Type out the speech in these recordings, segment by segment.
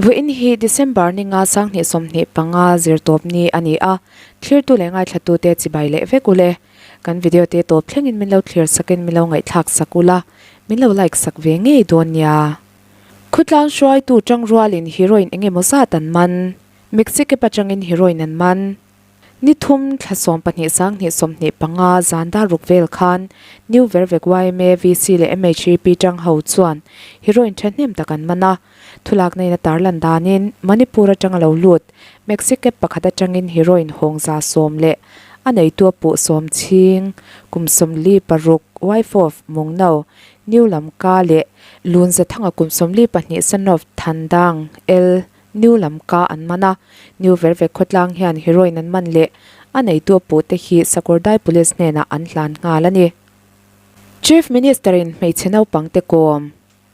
Vawiin hi December ninga 2025 zirtawp ni a ni a, thlirtu leh ngaithlatute chibai leh vek ule. Kan video te tawp thlengin min lo thlir sakin min lo ngaihthlak sak ula, min lo like sak ve ngei dawn nia. Khawtlang hruaitu tangrualin heroin eng emaw zat an man. Mexico atangin heroin an man. Ni thum thla 12 2025 zan dar ruk vel khan New Vervek yma VC leh MHEP tang ho chuan heroin thahnem tak an man a. Thulakna in a tarlan danin Manipur atanga lo lut Maxi Cab pakhat atangin heroin hawng 110 leh a neitu a puh sawm chhing kum 46 wife of Mungno New Lamka leh Lunzathanga kum 42 son of Thandang L New Lamka an man a, New Vervek khawtlang hian heroin an man leh a neitu a puhte hi Sakawrdai Police hnenah an hlan nghal a ni. Chief Minister in hmeichhe naupangte kawm.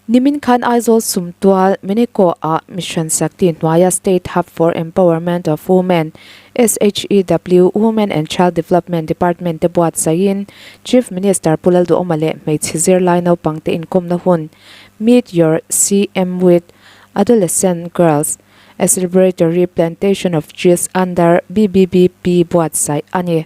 Nimin khan Aizawl Sumtual, Meneko ah Mission Shakti hnuaia State Hub for Empowerment of Women, SHEW, Women and Child Development Department te buatsaihin Chief Minister Pu Lalduhawma leh hmeichhe zirlai naupangte inkawmna hun Meet Your CM with Adolescent Girls, A Celebratory Plantation of Trees Under BBBP buatsaih a ni.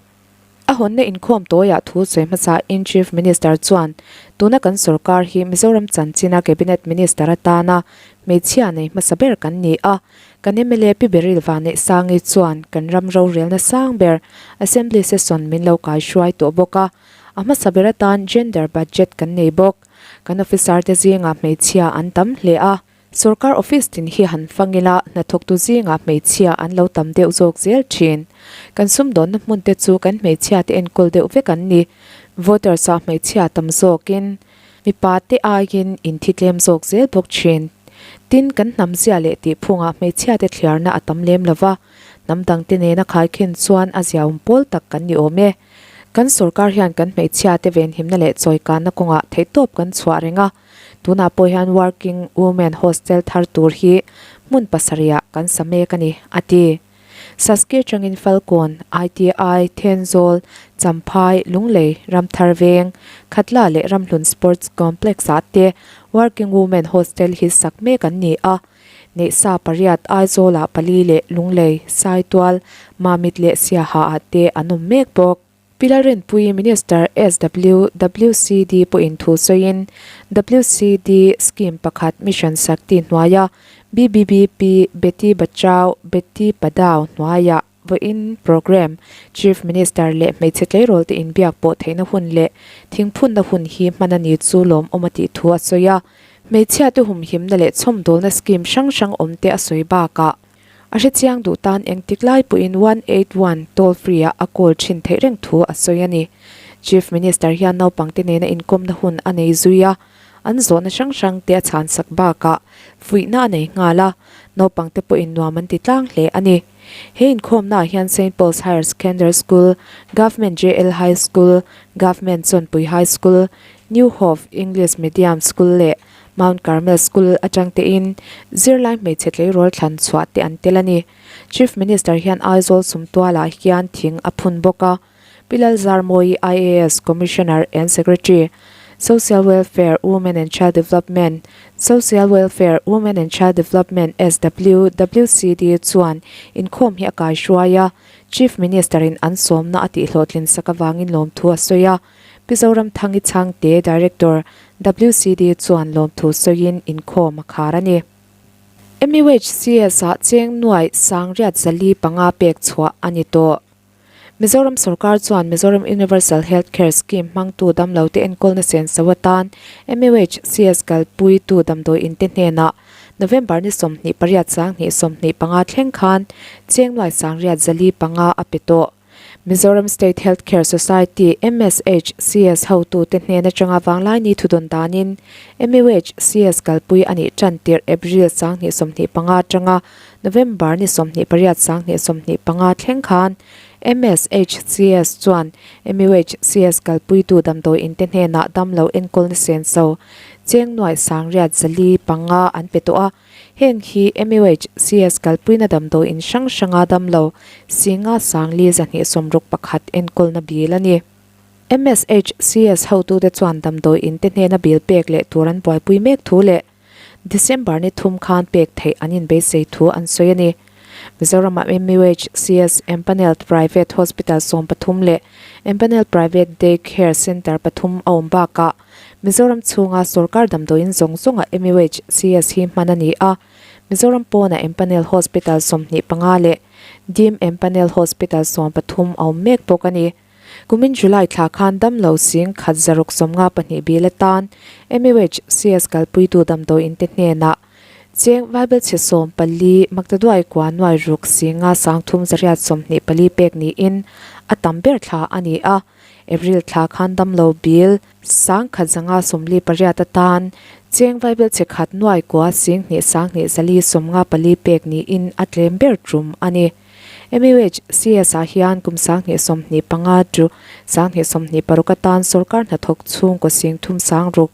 A hawnna inkhawm tawiah thu sawi hmasa in Chief Minister chuan tuna kan sorkar hi Mizoram chanchina Cabinet Minister atana hmeichhia nei hmasa ber kan ni a, kan mla Pi Beryl Vanneihsangi chuan kan ram rorelna sang ber Assembly Session min lo kaihruai tawh bawk a, a hmasa ber atan Gender Budget kan nei bawk. Kan officer te zingah hmeichhia an tam hle a, sorkar office tin hi han fang ila hnathawktu zingah hmeichhia an lo tam deuh zawk zel thin. Kan sumdawnna hmun te chu kan hmeichhia te enkawl deuh vek an ni. Voters ah hmeichhia tam zawkin mipa te aiin inthi tlem zawk zel bawk thin. Tin, kan hnam zia leh tihphungah hmeichhia te thliarna a tam lem lova, hnam dangte nena khaikhin chuan a ziaawm pawl tak kan ni awm e. Kan sorkar hian kan hmeichhia te venhimna leh chawikanna kawngah theihtawp kan chhuah reng a, tunah pawh hian Working Women Hostel thar tur hi hmun pasarihah kan sa mek a ni, a ti. Saski atangin Falkawn, ITI, Thenzawl, Champhai, Lunglei, Ramthar Veng, Khatla leh Ramhlun Sports Complex-ah te Working Women Hostel hi sak mek an ni a. Neihsa pariat Aizawlah pali leh Lunglei, Saitual, Mamit leh Siaha ah te an awm mek bawk. Pi Lalrinpuii Minister SWWCD pawhin thu sawiin WCD scheme pakhat Mission Shakti hnuaia BBBP Beti Bachao Beti Padhao hnuaia vawiin programme Chief Minister leh hmeichhe tleirawl te inbiak pawh theihna hun leh thingphunna hun hi hman a ni chu lawmawm a tih thu a sawi a. Hmeichhia te humhimna leh chhawmdawlna scheme hrang hrang awm te a sawi bakah a hrechiang duh tan engtik lai pawhin 181 toll free ah a call thin theih reng thu a sawi a ni. Chief Minister hian naupangte nena inkawmna hun a nei zui a, an zawhna hrang hrang te a chhansak bakah fuihna a nei nghal a, naupangte pawhin nuam an ti tlang hle a ni. He inkhawmnaah hian Saint Paul's Higher Secondary School, Government JL High School, Government Chawnpui High School, New Hope English Medium School leh Mount Carmel School atang tein zirlai hmeichhe tleirawl thlan chhuah te an tel a ni. Chief Minister hian Aizawl Sumtualah hian thing a phun bawk a. Pi Lalzarmawi IAS Commissioner and Secretary, Social Welfare, Women and Child Development, Social Welfare, Women and Child Development, SWWCD, chuan inkhawm hi a kaihruai a, Chief Minister in an sawmna a tihhlawhtlin sak avangin lawmthu a sawi a. Pi Zoramthangi Chhangte, Director, WCD chuan lawmthu sawiin inkhawm a khar a ni. MUHCS ah cheng nuai sangriat 405 pek chhuah a ni tawh. Mizoram sorkar chuan Mizoram Universal Health Care Scheme hmangtu damlote enkawlna senso atan MUHCS kalpuitu damdawi inte hnenah November ni 28 2025 thleng khan cheng nuai sangriat 405 a pe tawh. Mizoram State Health Care Society, MSHCS, hotute hnen atanga Vanglaini thudawn danin MUHCS kalpui a nih tan tirh April 2025 atanga November ni 28 2025 thleng khan MSHCS chuan MUHCS kalpuitu damdawi inte hnenah damlo enkawlna senso cheng nuai sangriat 405 an pe tawh a. Heng hi MUHCS kalpuina damdawi in hrang hranga damlo singa sangli 261 enkawlna bil a ni. MSHCS hotute chuan damdawi inte hnena bil pek leh tur an buaipui mek thu leh. December ni thum khan pek theih an inbeisei thu an sawi a ni. Mizoramah MUHCS Empanelled Private Hospital 13 leh Empanelled Private Day Care Centre pathum a awm bakah Mizoram chhunga sorkar damdawiin zawng zawngah MUHCS hi hman a ni a. Mizoram pawnah Empanel Hospital 25 leh Dim Empanel Hospital 13 a awm mek bawk a ni. Kumin July thla khan damlo sing khat zaruk 52 bil atan MUHCS kalpuitu damdawiin te hnenah Cheng Vaibelchhe 14 Maktaduai kua nuai ruk singa 3824 pek niin a tam ber thla a ni a. April thla khan damlo bil 1148 atan Cheng Vaibelchhe khat nuai kua 2 2 454 pek niin a tlem ber tum a ni. MUHCS ah hian kum 2025 to 2026 atan sorkar hnathawk chhungkaw 30 sang ruk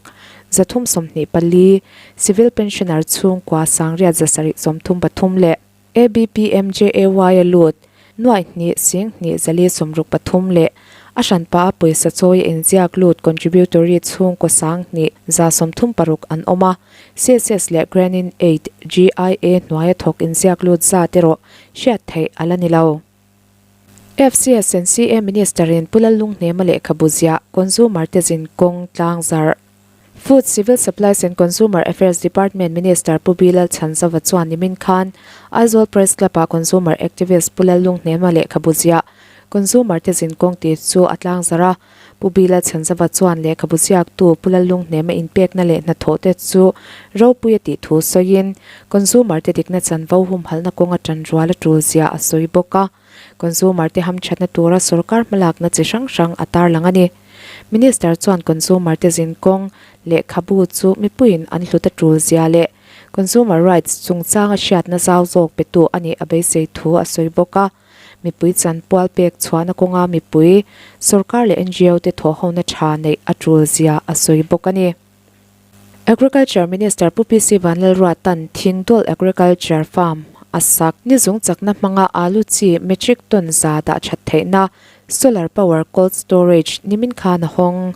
324 Civil Pensioner chhungkua 833 leh ABPMJAY a lut nuaih hnih 2 463 leh a hranpa a pawisa chawi a inziak lut contributory chhungkaw 2 136 an awm a. CSS leh Grant-in Aid, GIA, hnuaia thawk inziak lut zat erawh hriat theih a la ni lo. FCS and CA Minister-in Pu Lallunghnema lehkhabu ziah Consumer te zin kawng tlang zarh. Food, Civil Supplies and Consumer Affairs Department Minister Pu Bi Lalchhanzova chuan nimin khan Aizawl Press Club-ah Consumer Activist Pu Lallunghnema lehkhabu ziah Consumer te zin kawng tih chu a tlang zarh a. Pu Bi Lalchhanzova chuan lehkhabu ziaktu Pu Lallunghnema inpekna leh hnathawhte chu ropui a tih thu sawiin Consumer te dikna chanvo humhalhna kawnga tanrual a tul zia a sawi bawk a. Consumer te hamthatna tura sorkar hmalakna chi hrang hrang a tarlang a ni. Minister chuan consumer te zinkawng lehkhabu chu mipuiin an hlut a tul zia leh consumer rights chungchanga hriatna zau zawk petu a nih a beisei thu a sawi bawk a. Mipui chanpual pek chhuahna kawnga mipui, sorkar leh NGO te thawhhona tha neih a tul zia a sawi bawk a ni. Agriculture Minister Pu PC Vanlalruata'n Thingdawl Agriculture Farm a sak ni zung chakna hmanga alu chi metric ton za dah that theihna Solar Power Cold Storage nimin khan a hawng.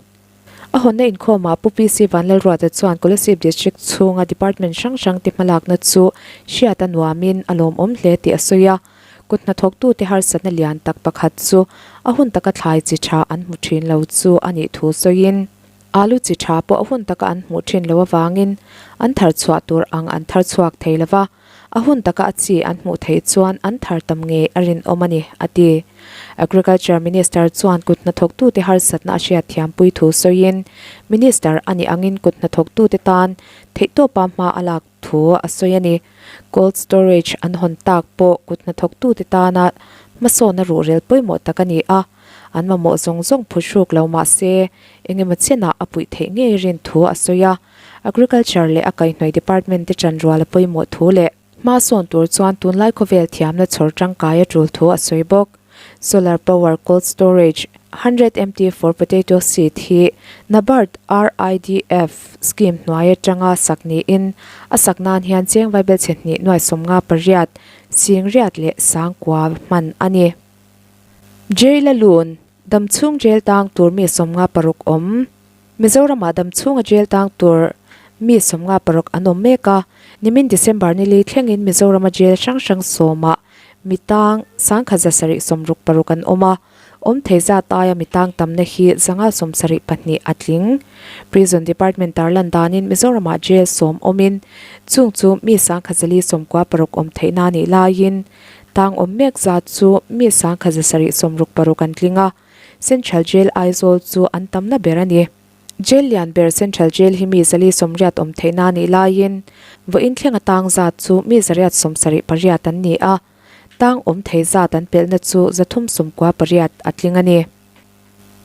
A hawnna inkhawmah Pu PC Vanlalruata chuan Kolasib District chhunga department hrang hrang te hmalakna chu hriat a nuamin a lawmawm hle tih a sawi a. Kut hnathawktute harsatna lian tak pakhat chu a hun taka thlai chi tha an hmu thin lo chu a nih thu sawiin, Alu chi tha pawh a hun taka an hmuh thin lo avangin an thar chhuah tur ang an thar chhuak thei lo va, a hun taka a chi an hmuh theih chuan an thar tam ngei a rinawm a ni, a ti. Agriculture Minister chuan kut hnathawktute harsatna a hriatthiampui thu sawiin, Minister a nih angin kut hnathawktute tan theihtawpa hma a lak thu a sawi a ni. Cold storage an hawn tak pawh kut hnathawktute tana hmasawnna ruhrel pawimawh tak a ni a. An mamawh zawng zawng phuhruk lo mah se, eng emaw chenah a puih theih ngei rin thu a sawi a. Agriculture leh a kaihhnawih department te chanrual a pawimawh thu leh hma sawn tur chuan tunlai khawvel thiamna chhawr tangkai a tul thu a sawi bawk. Solar power cold storage 100 MT for potato seed hi NABARD RIDF scheme hnuai atanga sak niin a sak nan hian cheng vaibelchhe hnih nuai 58 sing riat leh sangkua hman a ni. Jail a lun, damchhung jail tang tur mi 56 awm. Mizoramah damchhunga jail tang tur mi 56 an awm mek a, nimin December ni li thlengin Mizorama jail hrang hrang sawmah mi tang 1766 an awm a, awm thei zat aia mi tang tamna hi 572 a tling. Prison Department tarlan danin Mizoramah jail sawm awmin chung chu mi 1496 awm theihna nih laiin Tang awm mek zat chu mi 1766 an tling a, Central Jail Aizawl chu an tamna ber a ni. Jail lian ber Central Jail hi mi 180 awm theihna a nih laiin vawiin thlenga tang zat chu mi 178 an ni a, tang awm thei zat an pelhna chu 398 a tling a ni.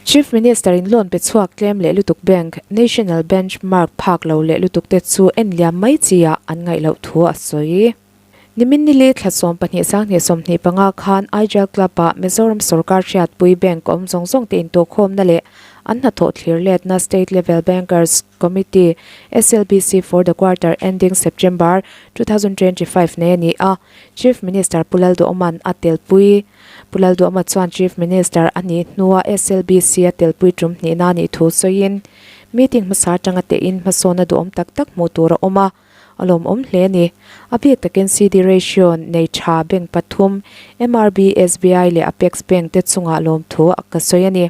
Chief Minister in loan pe chhuak tlem leh lutuk bank, National Bench Mark phak lo leh lutuk te chu en liam mai chi ah an ngaih loh thu a sawi. Nimin nili thla 12 2025 khan Aijal Club-ah Mizoram Sorkar hriatpui Bank awm zawng zawng te intuahkhawmna leh an hnathawh thlir letna State Level Bankers Committee, SLBC, for the quarter ending September 2025 nei a ni a, Chief Minister Pu Lalduhawma'n a telpui. Pu Lalduhawma chuan Chief Minister a nih hnua SLBC a telpui tum hnihna a nih thu sawiin, meeting hmasa atanga tein hmasawnna duhawm tak tak hmuh tur a awm a. A lawmawm hle a ni. A bik takin CD ratio nei tha bank pathum, MRB, SBI leh Apex Bank te chungah lawmthu ka sawi a ni.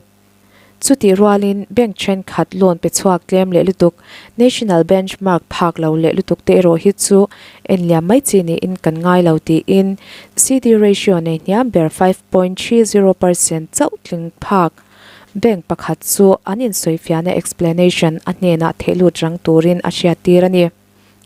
Chutih rualin bank thenkhat loan pe chhuak tlem leh lutuk, national benchmark phak lo leh lutuk te erawh hi chu enliam mai chi niin kan ngai lo tiin CD ratio nei hniam ber 5.30% chauh tling phak bank pakhat chu an insawifiahna explanation a hnenah theihlut rang turin a hriattir a ni.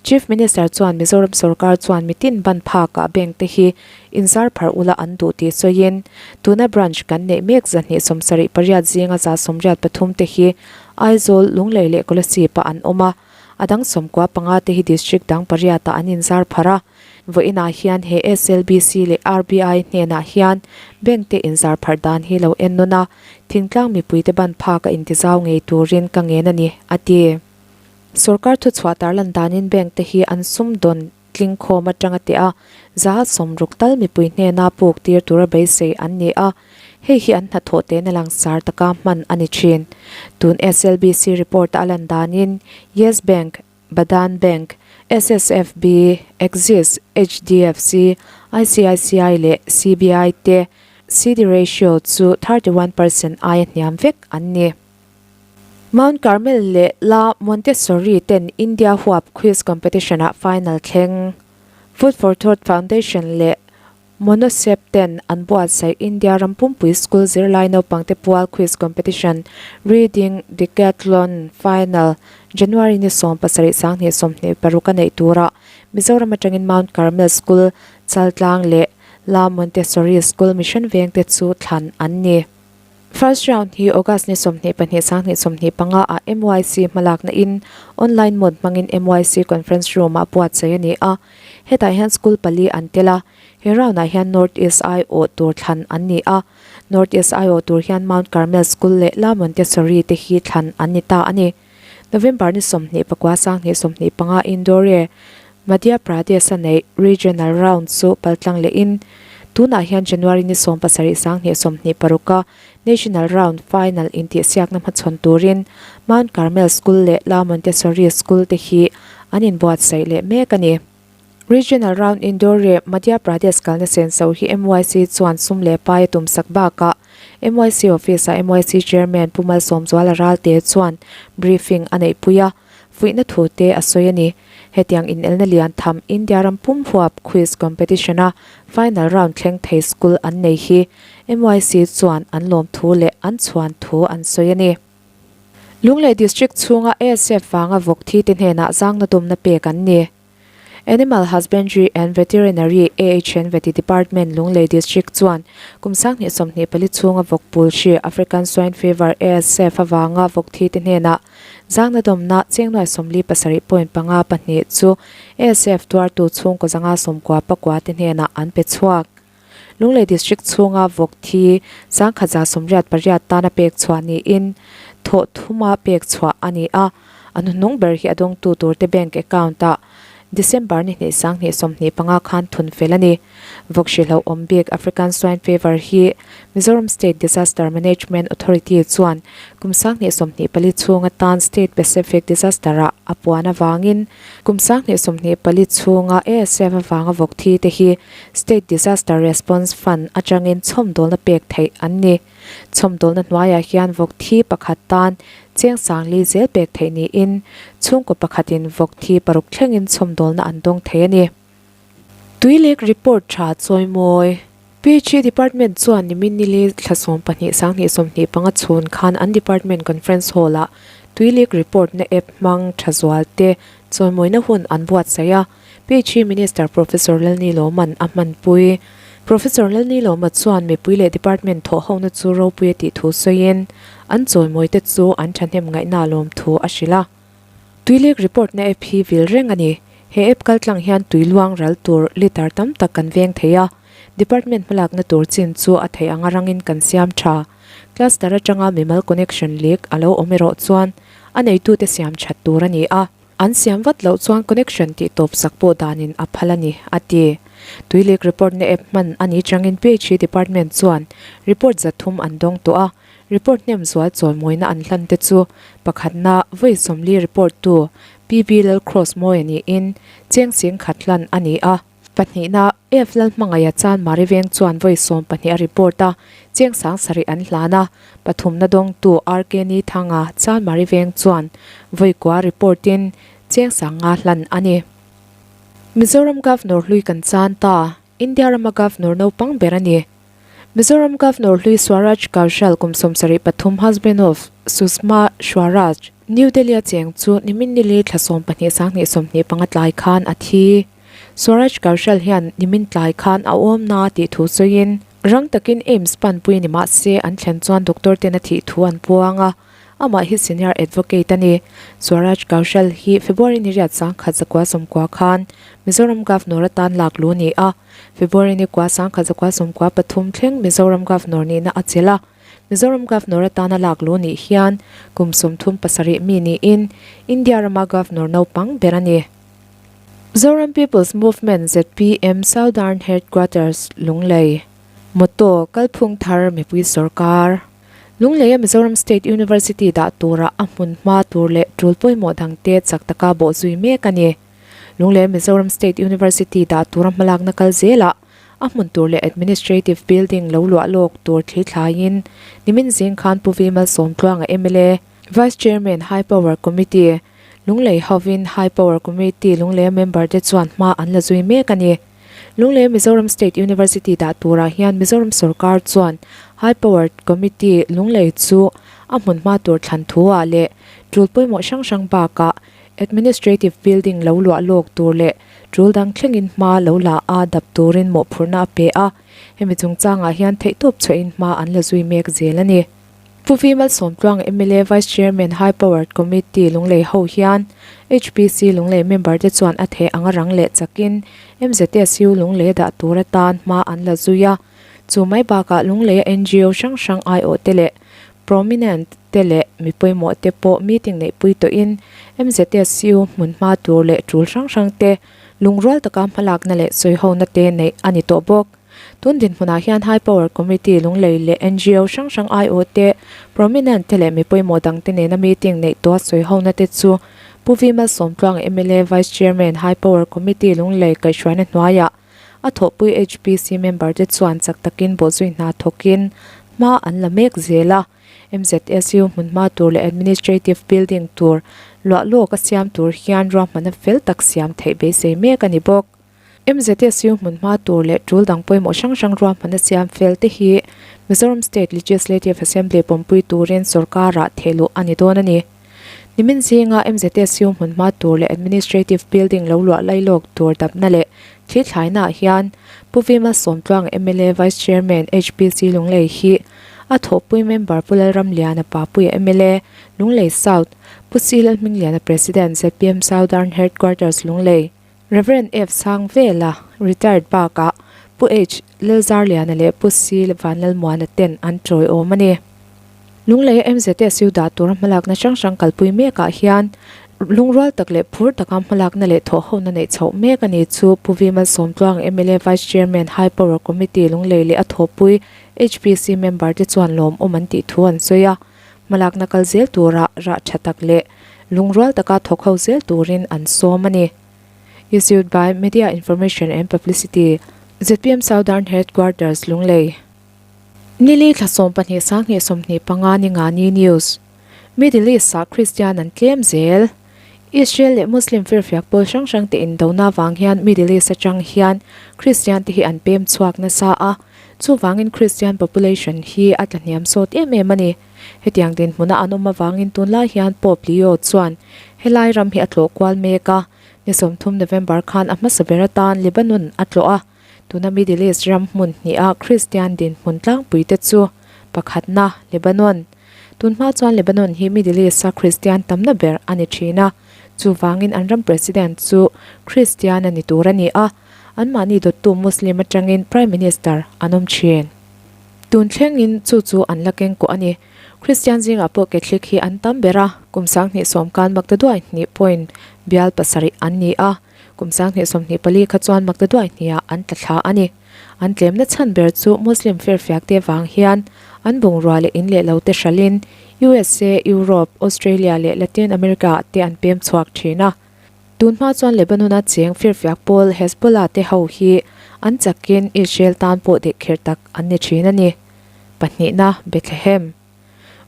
Chief Minister chuan Mizoram sorkar chuan mitin ban phakah bank te hi inzar pharh ula an duh tih sawiin, tuna branch kan neih mek 278 zinga 133 te hi Aizawl, Lunglei leh Kolasib ah an awm a, a dang 95 te hi district dang pariat ah an inzar pharh a. Vawiinah hian he SLBC leh RBI hnenah hian bank te inzar pharh dan hi lo en nawn a, thingtlang mipuite ban phaka intizau ngei turin ka ngen a ni, a ti. Sorkar thuchhuah tarlan danin bank te hi an sumdawn tlingkhawm atanga teh a, 160 tal mipui hnena puk tir tura beisei an ni a, hei hi an hnathawh tehna langsar taka hman a ni thin. Tun SLBC report-a a lan danin Yes Bank, Bandhan Bank, SSFB, Axis, HDFC, ICICI leh CBI te CD ratio chu 31% aia hniam vek an ni. Mount Carmel leh La Montessori ten India huap quiz competition-ah final thleng. Food for Thought Foundation leh Monosep ten an buatsaih India ram pumpui school zirlai naupangte pual quiz competition Reading Decathlon final January ni 17 2026 a neih turah Mizoram atangin Mount Carmel School, Chaltlang leh La Montessori School Mission Vengte chu thlan an ni. First round hi August ni 22 2025 ah MYC hmalakna in online mode hmangin MYC conference room ah buatsaih a ni a, hetah hian school pali an tel a, he round ah hian North East aiawh tur thlan an ni a, North East aiawh tur hian Mount Carmel School leh La Montessori te hi thlan an ni ta a ni. November ni 29 2025 Indore Madhya Pradesh-a neih Regional Round chu paltlang lehin tunah hian January ni 17 2026-a National Round Final intihsiakna hmachhawn turin Mount Carmel School leh La Montessori School te hi an inbuatsaih leh mek a ni. Regional Round Indore, Madhya Pradesh kalna senso hi MYC chuan sum leh pai a tumsak bakah MYC Office-ah MYC Chairman Pu Malsawmzuala Ralte chuan briefing a neihpui a. Fuihna thu te a sawi a ni. Hetiang inelna lian tham India ram pum huap quiz competition a final round thleng thei school an nei hi MYC chuan an lawm thu leh an chhuan thu an sawi a ni. Lunglei District chhunga ASF vanga vawk thi te hnenah zangna tumna pek an ni. Animal Husbandry and Veterinary, AHN Veti Department, Lunglei District chuan kum 2024 chhunga vawk pul hri African Swine Fever, ASF, avanga vawk thi te hnenah zangna dawmna chengnuai 47.52 chu ASF tuartu chhungkaw zanga sawmkua pakua te hnenah an pe chhuak. Lunglei District chhunga vawk thi 1188 tana pek chhuah niin thawh thuma pek chhuah a ni a, a hnuhnung ber hi a dawngtu turte bank account-ah December ni hnih 2025 khan thun fel a ni. Vawk hrilhloh awm bik African Swine Fever hi Mizoram State Disaster Management Authority chuan kum 2024 chhung atan State Specific Disaster-ah a puan avangin kum 2024 chhunga ASF avanga vawk thi te hi State Disaster Response Fund atangin chhawmdawlna pek theih an ni. Chhawmdawlna hnuaiah hian vawk thi pakhat tan cheng sangli zel pek theih niin chhungkaw pakhatin vawk thi paruk thlengin chhawmdawlna an dawng thei a ni. Tuilek report tha chawimawi. PHE Department chuan nimin nili thla 12 2025 chhun khan an Department Conference Hall-ah Tuilek report na app hmang tha zual te chawimawina hun an buatsaih a. PHE Minister Professor Lalnilawman a hmanpui. Professor Lalnilawma chuan mipui leh department thawh hona chu ropui a tih thu sawiin an chawimawi te chu an thahnem ngaihna lawm thu a hrilh a. Tuilek report na app hi vil reng a ni. He app kaltlang hian tui luang ral tur litre tam tak kan veng thei a. Department hmalakna tur chin chu a theih anga rangin kan siam tha. Cluster atanga mimal connection leak a lo awm erawh chuan a neitute siam that tur a ni a. An siam vat loh chuan connection tih tawp sak pawh danin a phal a ni, a ti. Tuilek report na app hman a ni changin PHE department chuan report 300 an dawng tawh a. Report hnem zual chawimawina an hlan te chu pakhatna vawi 40 report tu PB Lalcrossmawia niin cheng sing khat hlan a ni a. Pahnihna, F Lalhmangaia chuan Mari Veng chuan vawi 12 a report a, cheng 7000 an hlan a. Pathumna dawngtu RK Nithanga chuan Mari Veng chuan vawi kua report in cheng 50 hlan a ni. Mizoram Governor hlui kan chan ta, India rama Governor naupang ber a ni. Mizoram Governor hlui Swaraj Kaushal kum 73 husband of Sushma Swaraj, New Delhi a cheng chu nimin nili thla 12 2025 tlai khan a thi. Swaraj Kaushal hian nimin tlai khan a awmna tih thu sawiin rang takin AIIMS panpui ni mah se an thlen chuan doctor ten a thih thu an puang a, amah hi senior advocate a ni. Swaraj Kaushal hi February ni riat 1990 khan Mizoram Governor atan lak lu ni a. February ni kua 1993 thleng Mizoram Governor nihna a chelh a, Mizoram Governor atana lak luh nih hian kum 37 mi niin India rama Governor naupang ber a ni. Zoram People's Movement, zpm, Southern Headquarters, Lunglei, Motto, Kalphung Thar Mipui Sawrkar, Lungleia Mizoram State University dah tura a hmun hma tur leh tul pawimawh dangte chak taka bawhzui mek a ni. Lunglei Mizoram State University dah tura hmalakna kal zelah a hmun tur leh Administrative Building lo luah lawk tur thli thlaiin nimin zing khan Pu V Malsawmtluanga mla, Vice Chairman High Power Committee, Lunglei hovin High Power Committee Lungleia member te chuan hma an la zui mek a ni. Lunglei Mizoram State University dah turah hian Mizoram sorkar chuan High Power Committee Lunglei chu a hmun hma tur thlan thu ah leh tul pawimawh hrang hrang bakah Administrative building lo luah lawk tur leh tul dang thlengin hma lo la a dap turin mawhphurhna a pe a, hemi chungchangah hian theihtawp chhuahin hma an la zui mek zel a ni. Pu V Malsawmtluang mla Vice Chairman High Powered Committee Lunglei ho hian HPC Lunglei member te chuan a theh anga rang leh chakin MZSU Lunglei dah tur atan hma an la zui a, chu mai bakah Lungleia NGO hrang hrang aiawh te leh Prominent te leh mi pawimawh te pawh meeting neihpui tawhin MZSU hmun hma tur leh tul hrang hrang te lungrual taka hmalakna leh sawihona te neih a ni tawh bawk. Tun dinhmunah hian High Power Committee Lunglei leh NGO hrang hrang aiawh te, Prominent te leh mi pawimawh dangte nena meeting neih tawha sawihona te chu Pu V Malsawmtluanga mla Vice Chairman High Power Committee Lunglei kaihhruaina hnuaiah A thawhpui HPC member te chuan chak takin bawhzui hna thawkin hma an la mek zel a. MZSU hmunhma tur leh Administrative Building tur luah lawk a siam tur hian ruahmanna fel tak siam theih beisei mek a ni bawk. MZSU hmunhma tur leh tul dang pawimawh hrang hrang ruahmanna siam fel te hi Mizoram State Legislative Assembly pawmpui turin sorkarah thehluh a ni dawn a ni. Nimin zinga MZSU hmunhma tur leh Administrative Building lo luah lailawk tur dapna leh thli thlainaah hian Pu V Malsawmtluanga mla Vice Chairman HPC Lunglei hi a thawhpui member Pu Lalramliana Papuia mla Lunglei South, Pu C Lalhmingliana President zpm Southern Headquarters Lunglei, Rev. F Sangvela retired bakah Pu H Lalzarliana leh Pu C Vanlalmuana ten an tawiawm a ni. Lungleia MZSU dah tura hmalakna hrang hrang kalpui mekah hian lungrual tak leh phur taka hmalakna leh thawhhona neih chhoh mek a ni chu Pu V Malsawmtluang mla Vice Chairman High Power Committee Lunglei leh a thawhpui HPC member te chuan lawmawm an tih thu an sawi a, hmalakna kal zel tura rah tha tak leh lungrual taka thawk ho zel turin an sawm a ni. Issued by Media Information and Publicity, zpm Southern Headquarters, Lunglei. Nili thla 12 2025 ni nga ni News. Middle East ah Kristian an tlem zel. Israel leh Muslim firfiak pawl hrang hrang te indona vang hian Middle East atang hian Kristian te hi an pem chhuak nasa a, chuvangin Kristian population hi a tlahniam sawt em em a ni. Hetiang dinhmuna an awm avangin tunlai hian Pope Leo chuan helai ram hi a tlawh kual mek a, ni 30 November khan a hmasa ber atan Lebanon a tlawh a, tuna Middle East ram hmun hniha Kristian dinhmun tlangpui te chu pakhatna Lebanon. Tun hma chuan Lebanon hi Middle East-a Kristian tamna ber a ni thin a, chuvangin an ram President chu Kristian a ni tur a ni a, anmahni dawttu Muslim atangin Prime Minister an awm thin. Tun thlengin chu chu an la keng kawh a ni. Kristian zingah pawh Catholic hi an tam ber a, kum 2010 kan maktaduai hnih point bial pasarih an ni a, kum 2024 kha chuan maktaduai hnihah an tla thla a ni. An tlemna chhan ber chu Muslim firfiakte vang hian an bungrua leh in leh lo te hralhin USA, Europe, Australia leh Latin America ah te an pem chhuak thin a. Tun hma chuan Lebanon-a cheng firfiak pawl Hezbollah te ho hi an chakin Israel tan pawh dehkherh tak an ni thin a ni. Pahnihna, Bethlehem.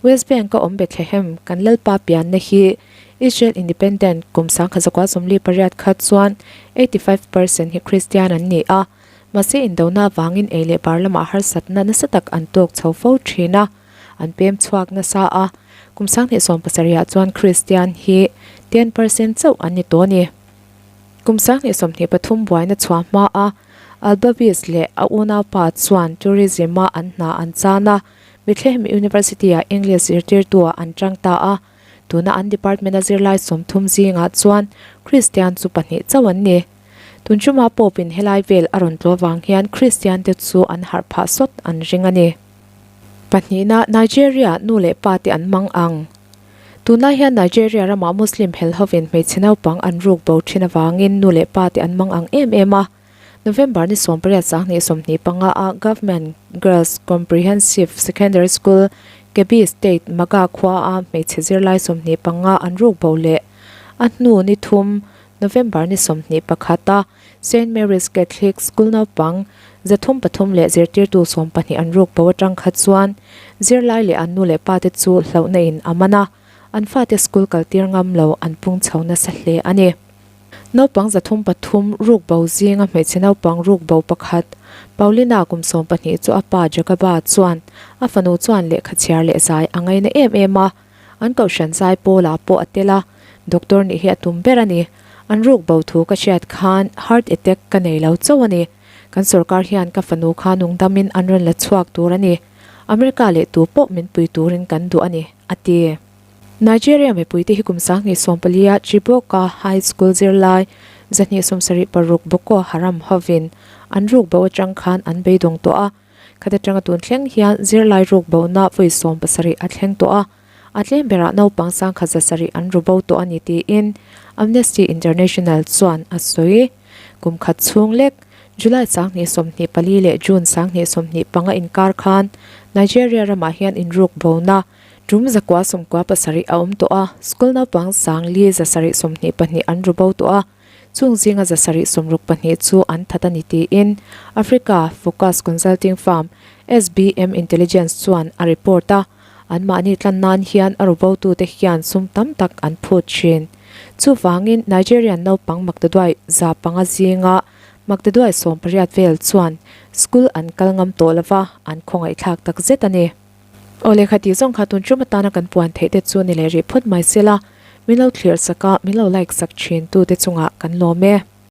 West Bank-a awm Bethlehem kan Lalpa pianna hi Israel Independent kum sangkha zakua 48 kha chuan 85 percent hi Kristian an ni a, mahse indona avangin ei leh bar lamah harsatna nasa tak an tawk chho fo thin a, an pem chhuak nasa a, kum 2070 ah chuan Kristian hi 10 percent chauh an ni tawh a ni. Kum 2023 buaina chhuah hma a Albabis leh a unaupa chuan tourism-a an hna an chan a, Bethlehem University-ah English zirtirtu-ah an tang ta a, tuna an department-a zirlai 30 zingah chuan Kristian chu pahnih chauh an ni. Tun chuma Pope-in helai vel a rawn tlawh vang hian Kristian-te chu an harh phah sawt an ring a ni. Pahnihna, Nigeria nu leh pa te an mang ang. Tunlai hian Nigeria ramah Muslim hel hovin hmeichhe naupang an ruk bo thin avangin nu leh pa te an mang ang em em a. November ni 18 2025 a Government Girls Comprehensive Secondary School, Kebbi State, Maga khua a hmeichhe zirlai 25 an ruk bo leh a hnu ni thum November ni 21 a Saint Mary's Catholic School naupang 303 leh zirtirtu 12 an ruk bo atang kha chuan zirlai leh an nu leh pa te chu hlauhna in a man a, an fate school kaltir ngam lo an pung chho nasa hle a ni. Naupang 303 ruk bo zinga hmeichhe naupang ruk bo pakhat, Paulina kum 12 chu a pa Jakaba chuan a fanu chuan lehkha chhiar leh zai a ngaina em em a, an kohhran zai pawlah pawh a tel a, doctor nih hi a tum ber a ni. An ruk bo thu ka hriat khan heart attack ka nei lo chauh a ni. Kan sorkar hian ka fanu kha nungdamin an rawn la chhuak tur a ni. America leh tu pawh min pui turin kan duh a ni, a ti. Nigeria mipuite hi kum 2014 a Chibok-a high school zirlai 276 Boko Haram hovin an ruk bo atang khan an beidawng tawh a, khat atanga tun thleng hian zirlai ruk bona vawi 70 a thleng tawh a, a tlem berah naupang 170 an ru bo tawh a ni tiin Amnesty International chuan a sawi. Kum khat chhung lek, July 2024 leh June 2025 inkar khan Nigeria ramah hian inruk bona Tum 997 a awm tawh a, school naupang 4,722 an ru bo tawh a, chung zinga 762 chu an that a ni tiin Africa Focus Consulting Firm SBM Intelligence chuan a report a, anmahni tlan nan hian a ru botute hian sum tam tak an phut thin. Chuvangin Nigerian naupang maktaduai 500 zinga maktaduai 80 vel chuan school an kal ngam tawh lova, an khawngaihthlak takzet a ni. Aw lehkha tih zawng kha tun tum atana kan puan theih te chu ni leh rih phawt mai se la, min lo thlir sak a, min lo like sak thin tu te chungah kan lawm e.